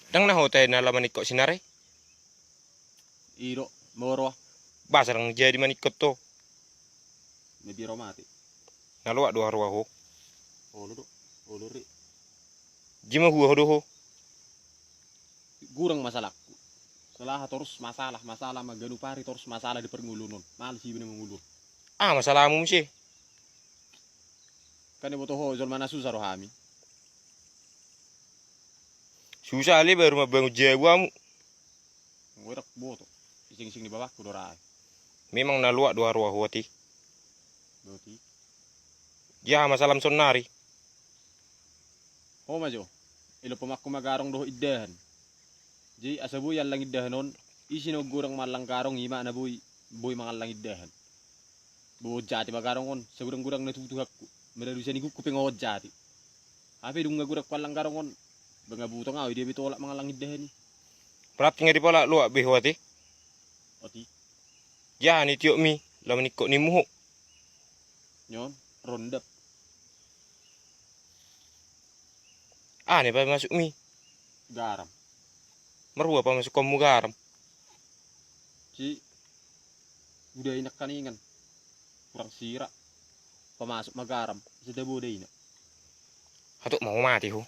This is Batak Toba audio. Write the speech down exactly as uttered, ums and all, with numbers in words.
Ndang na ho tahe na laho maningkot sian ari? I do, molo roa. Boasa ndang jadi maningkot ho? Mabiar ho mate. Na loak do haroa ho? Olo do, olo re. Jima hua ho do ho? Godang masalahku. Selaha torus masalah, masalah ma ganup ari torus masalah di parngoluon on. Males iba na mangolu on. Aha masalahmu muse? Kan diboto ho jolma na susa do hami. Susa ale baru mambangun jabu hamu. Godang boto. Isingsing ni bapakku do ra i. Memang na loak do haroa ho ate? Boti. Dia aha masalahmu saonnari? Ho ma jo. Ilo pamakku ma garong dohot indahan. Jadi asa boi allang indahan on, ise na godang ma allang garong, i ma na boi, boi mangallang indahan. Bohot jati ma garong on, sagodang-godang na tubu Tuhanku. Maradu sian igungku pe nga bohot jati. Hape dung nga godang huallang garong on, ba nga butong ahu, dia be tolap mangallang indahan i. Berarti nga dipalak loak be ho ate? Oti. Dia aha na itiopmi, laho maningkot nimmu ho? Nion, rondap. Aha na pamasukmi? Garam. Marhua pamasukkonmu garam? Si uda inak kaningan. Kurang sira. Pamasuk ma garam. Asa tabo uda inak. Hatop ma ho mate ho.